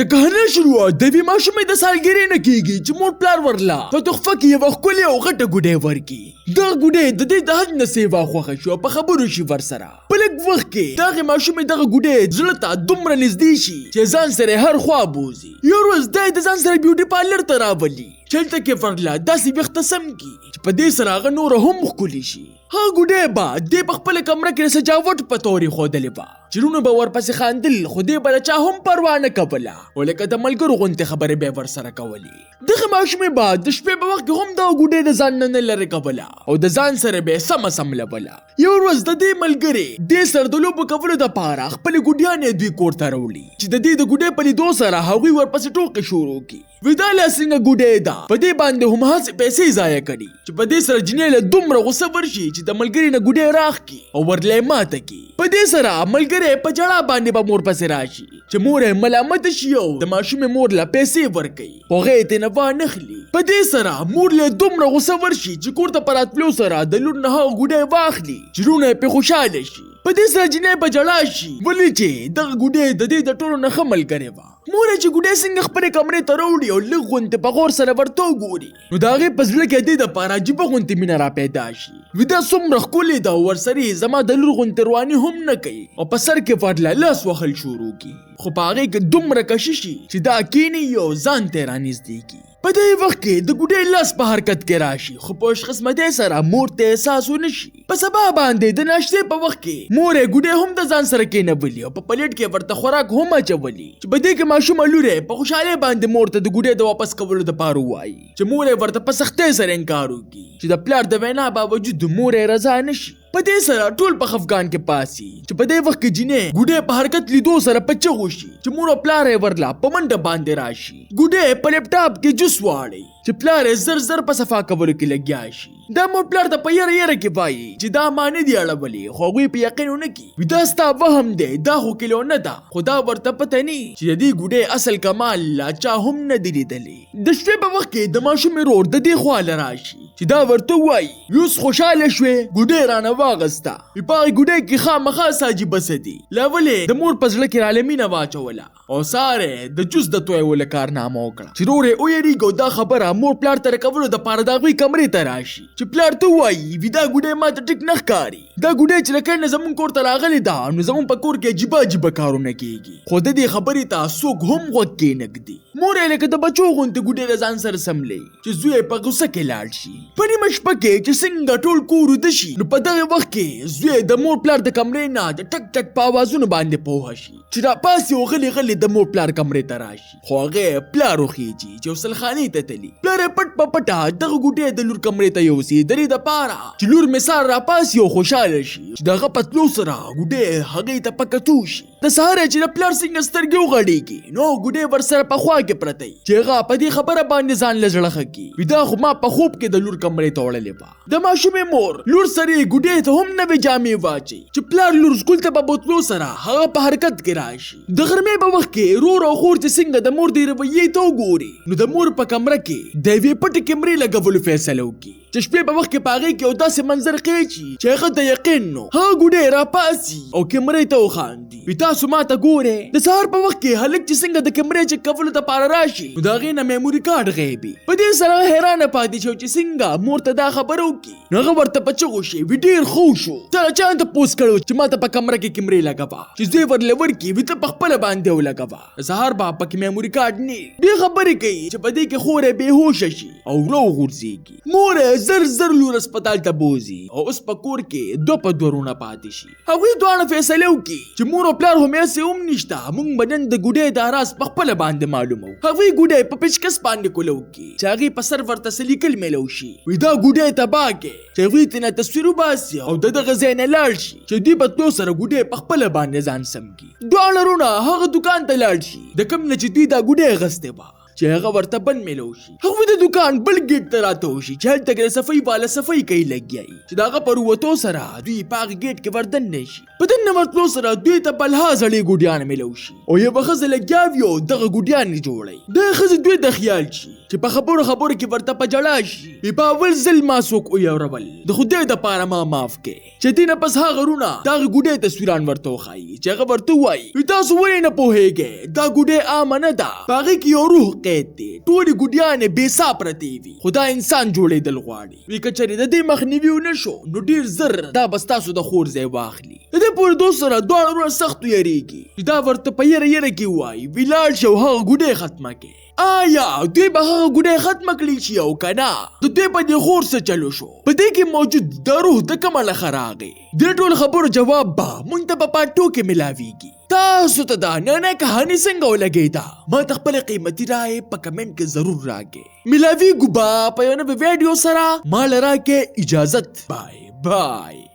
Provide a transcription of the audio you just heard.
د کهنې شروعات د یوې ماشومې د سالګرې نه کیږي چې مور پلار ورله په تحفه کې یوه ښکلې او غټه ګوډۍ ورکړي. دغه ګوډۍ د دې د حد نه سیوا خوښه شي او په خبرو شي ورسره. په لږ وخت کې د هغې ماشومې دغه ګوډۍ زړه ته دومره نږدې شي چې ځان سره یې هر خوا بوځي. یوه ورځ دا یې د ځان سره بیوټي پارلر ته راولي چې هلته کې ورله داسې ویښته سم کړي چې په دې سره هغه نوره هم ښکلې شي. هغه ګوډۍ به دې په خپله کمره کې د سجاوټ په تور ایښودلې وه چې وروڼو به ورپسې خاندل، خو دې به د چا هم پروا نه کوله او لکه د ملګرو غوندې خبرې به یې ورسره کولې. دغې ماشومې به د شپې په وخت کې هم دغه ګوډۍ د ځان نه نه لرې کوله او د ځان سره به یې سمه سملوله. یوه ورځ د دې ملګرې دې سره د لوبو کولو دپاره خپلې ګوډیانې دوی کور ته راوړي چې د دې د ګوډۍ په لیدو سره هغوی ورپسې ټوقې شروع کړي. وی دا لا څنګه ګوډی ده، په دې باندې هم هسې پیسې ضایع کړي چې په دې سره جنۍ له دومره غوسه ورشي چې د ملګري نه ګوډی راښکي او ورله یې ماته کړي. په دې سره ملګری په ژړا باندې به مور پسې راشي چې مور یې ملامته شي او د ماشومې مور له پیسې ورکوي خو هغه یې ترېنه وانخلي. په دې سره مور له دومره غوسه ورشي چې کور ته په راتلو سره د لور نه هغه ګوډی واخلي چې وروڼه یې پرې خوشحاله شي. په دې سره جنۍ په ژړا شي ولې چې دغه ګوډی د دې د ټولو نه ښه ملګری وه. مور یې چې ګوډی څنګه خپلې کمرې ته راوړي او لږ غوندې په غور سره ورته وګوري نو د هغې په زړه کې د دې دپاره عجیبه غوندې مینه را پیدا شي. وي دا څومره ښکلې ده او ورسره یې زما د لور غوندې رواني هم نه کوي او په سر کې ورله لاس وهل شروع کړي خو په هغې کې دومره کشش شي چې دا کیني او ځان ته یې رانږدې کړي. په دې وخت کې د ګوډۍ لاس په حرکت کې راشي خو په خوشقسمتۍ سره مور ته احساس ونه شي. په سبا باندې د ناشتې په وخت کې مور یې ګوډۍ هم د ځان سره کېنولي او په پلیټ کې ورته خوراک هم اچولي چې په دې کې ماشومه لور یې په خوشحالۍ باندې مور ته د ګوډۍ د واپس کولو دپاره ووایي چې مور یې ورته په سختۍ سره انکار وکړي چې د پلار د وینا باوجود مور یې رضا نه شي. په دې سره ټول په خفګان کې پاسي چې په دې وخت کې جینۍ ګوډۍ په حرکت لیدو سره په چغو شي چې مور او پلار یې ورله په منډه باندې راشي. ګوډۍ په لپټاپ کې جوس واړي چې پلار یې زر زر په صفا کولو کې لګیا شي. دا مور پلار ته په یره یره کې وایي چې دا ما نه دي اړولي خو هغوی په یقین ونه کړي وي دا ستا وهم دی، دا خو کیلو نه ده. خو دا ورته پته نه چې د دې ګوډۍ اصل کمال لا چا هم نه دی لیدلی. د شپې په وخت کې د ماشومې ورور د دې خوا له راشي چې دا ورته ووایي اوس خوشحاله شوې، ګوډۍ رانه واغسته. وي په هغې ګوډۍ کې خامخا څه عجیبه څه دي. لا ولې د مور په زړه کې راله مینه واچوله او سهار یې د جوس د تویولو کارنامه وکړه چې ورور یې ویریږي او دا خبره مور پلار ته رکولو دپاره د هغوی کمرې ته راشي چې پلار ته ووایي وي دا ګوډۍ ماته ټیک نه ښکاري، دا ګوډۍ چې له کله نه زموږ کور ته راغلې ده نو زموږ په کور کې عجیبه عجیبه کارونه کیږي. خو د دې خبرې ته څوک هم غوږ کېنږدي. مور یې لکه د بچو غوندې ګوډۍ له ځان سره څملوي چې زوی یې په غوسه کې لاړ شي. په نیمه شپه کې چې څنګه ټول کور ویده شي نو په دغه وخت کې زوی د مور پلار د کمرې نه د ټک ټک په اوازونو باندې پوه شي چې راپاڅي او غلي غلي د مور پلار کمرې ته راشي. خو هغه پلار وخیږي چې غسلخانې ته تلي. پلار یې پټ په پټه دغه ګوډی د لور کمرې ته یوسي د دې دپاره چې لور مې سهار راپاڅي او خوشحاله شي چې د هغه په تلو سره ګوډی هغې ته په کتو شي. د سهاره چې د پلار څنګه سترګې وغړېږي نو ګوډی ورسره په خوا کې پرته وي چې هغه په دې خبره باندې ځان له زړه ښه کړي وي دا خو ما په خوب کې د لور کمرې ته وړلې وه. د ماشومې مور لور سره یې ګوډې ته هم نوې جامې واچوي چې پلار لور سکول ته په بوتلو سره هغه په حرکت کې راشي. د غرمې په وخت کې ورور او خور چې څنګه د مور دې رویې ته وګوري نو د مور په کمره کې د یوې پټې کیمرې لګولو فیصله وکړي چې شپې په وخت کې په هغې کې یو داسې منظر خېژي چې هغه ته یقین نو هغه ګوډی راپاڅي او کیمرې ته وخاندي وي تاسو ما ته ګورئ. د سهار په وخت کې هلک چې څنګه د کیمرې چک کولو دپاره راشي نو د هغې نه میموري کارډ غیبي. په دې سره هغه حیرانه پاتې شو چې څنګه مور ته دا خبره وکړي نو هغه ورته په چغو شي وي ډېر ښه وشو تا له چا نه تپوس کړی و چې ما ته په کمره کې کیمرې لګوه چې زوی ورله ورکړي وي ته په خپله باندې ولګوه. د سهار به پکې میموري کارډ نه وي. دې خبرې کوي چې په دې کې خور یې بې هوشه شي او ورو غورځېږي. مور یې زر زر لور هسپتال ته بوځي او اوس په کور کې دوه په دوه وروڼه پاتې شي. هغوی دواړه فیصله وکړي چې مور او پلار خو مې هسې هم نشته، موږ به نن د ګوډۍ دا راز په خپله باندې معلوموو. هغوی ګوډۍ په پیچکس باندې کوله وکړي چې هغې په سر ورته څه لیکل میلو شي. وي دا ګوډۍ تباه کړي چې هغوی ترېنه تصویر وباسي او د دغه ځای نه لاړ شي چې دوی په تلو سره ګوډۍ په خپله باندې ځان سم کړي. دواړه وروڼه هغه دوکان ته لاړ شي د کوم نه چې دوی دا ګوډۍ اخیستې وه. چې هغه ورته بند میلو شي. هغوی د دوکان بل ګیټ ته راتاو شي چې هلته کې د صفایي والا صفایي کوي لګیا وي، چې د هغه پر وتو سره دوی په هغه ګیټ کې وردننه شي. په دننه ورتلو سره دوی ته بلها زړې ګوډیان میلو شي او یوه ښځه لګیا وي او دغه ګوډیان یې جوړوي. دغه ښځې دوی ته خیال شي چې په خبرو خبرو کې ورته په ژړا شي، وي په اول ځل ما څوک ویورول، د خدای دپاره ما معاف کړئ. چې دې نه پس هغه وروڼه د هغې ګوډۍ تصویران ورته وښایي چې هغه ورته ووایي، وي تاسو ولې نه پوهېږئ، دا ګوډۍ عامه نه ده، په هغې کې یو روح قید دی، ټولې ګوډیانې بې ساه پرتې وي، خو دا انسان جوړېدل غواړي. وي که چېرې د دې مخنیوي ونه شو نو ډېر زر دا به ستاسو د خور ځای واخلي. د دې په اورېدو سره دواړه وروڼه سخت ویرېږي چې دا ورته په یره یره کې ووایي، وي لاړ شئ او هغه ګوډۍ ختمه کړئ. آیا دوی به هغه ګوډی ختمه کړی شي او که نه؟ د دوی په دې خور څه چلو شو؟ په دې کې موجود د روح د کومه لخه راغی؟ دې ټول خبرو جواب به مونږ ته په پارټ 2 کې ملاویږي. تاسو ته دا نننۍ کهاني څنګه ولګېده؟ ما ته خپله قیمتي رایه په کمنټ کې ضرور راکړئ. ملاویږو به په یو نوې ویډیو سره. ما له راکړئ اجازت. بای بای.